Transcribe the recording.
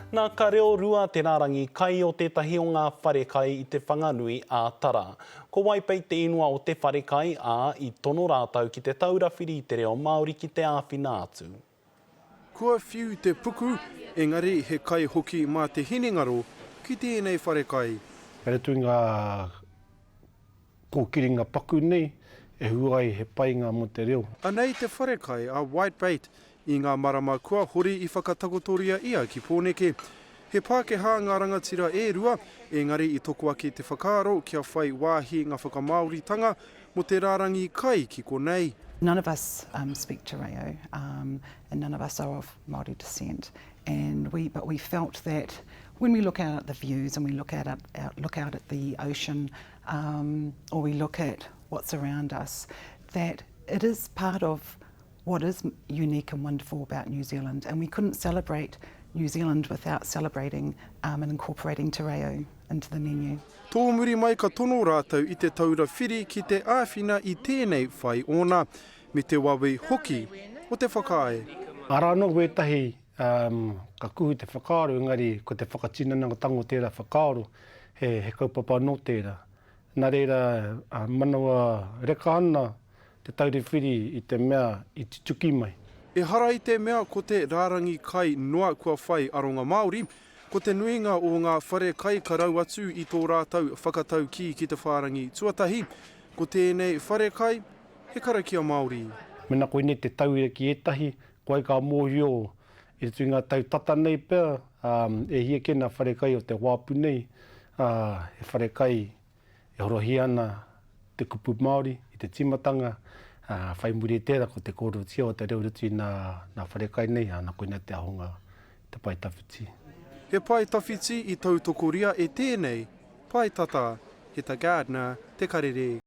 Nā, ka reorua te rārangi kai o tētahi o ngā wharekai i Te Whanganui a Tara. Ko Waipei te ingoa o te wharekai, ā, i tono rātou ki Te Taura Whiri i te Reo Māori ki te āwhina atu. Kua whiu te puku, engari he kai hoki mā te hinengaro ki tēnei wharekai. Kei roto i ngā kōkiringa paku nei e hua ai he painga mō te reo. Anei te wharekai a Whitebait I ngā marama kua hori i whakatakotoria ia ki Pōneke. He Pākehā ngā rangatira e rua, engari i toko ake te whakaaro kia whai wāhi ngā whakamāoritanga mō te rārangi kai ki konei. None of us speak te reo and none of us are of Māori descent and we but we felt that when we look out at the views and we look out at look out at the ocean or we look at what's around us that it is part of what is unique and wonderful about New Zealand and we couldn't celebrate New Zealand without celebrating um, and incorporating te reo into the menu. Tō muri mai ka tono rātou i te taura whiri ki te āwhina i tēnei whai ōna, me te wawe hoki o te whakaae. Arā anō wētahi um, ka kuhu te whakaaro engari ko te whakatinanatanga o tērā whakaaro he, he kaupapa anō tērā. Nā reira, manawa reka ana te taura whiri i te mea i tutuki mai. Ehara i te mea ko te rārangi kai noa kua whai aronga Māori, ko te nuinga o ngā whare kai ka rau atu i tō rātou whakataukī ki te whārangi tuatahi, ko tēnei whare kai, he karakia Māori. Mēnā koinei te tauira ki ētahi, ko ai ka mōhio i roto i ngā tau tata nei pea, e hia kē ngā whare kai o te wāpu nei, ā, he whare kai E horohia ana te kupu Māori i te tīmatanga, ā, whai muri i tērā ko te kōrerotia o te reo roto i nā, nā wharekai nei, ā, nā koinā te ahunga i te pae tawhiti. He pae tawhiti i tautokoria e tēnei pae tata, Heta Gardner, Te Karere.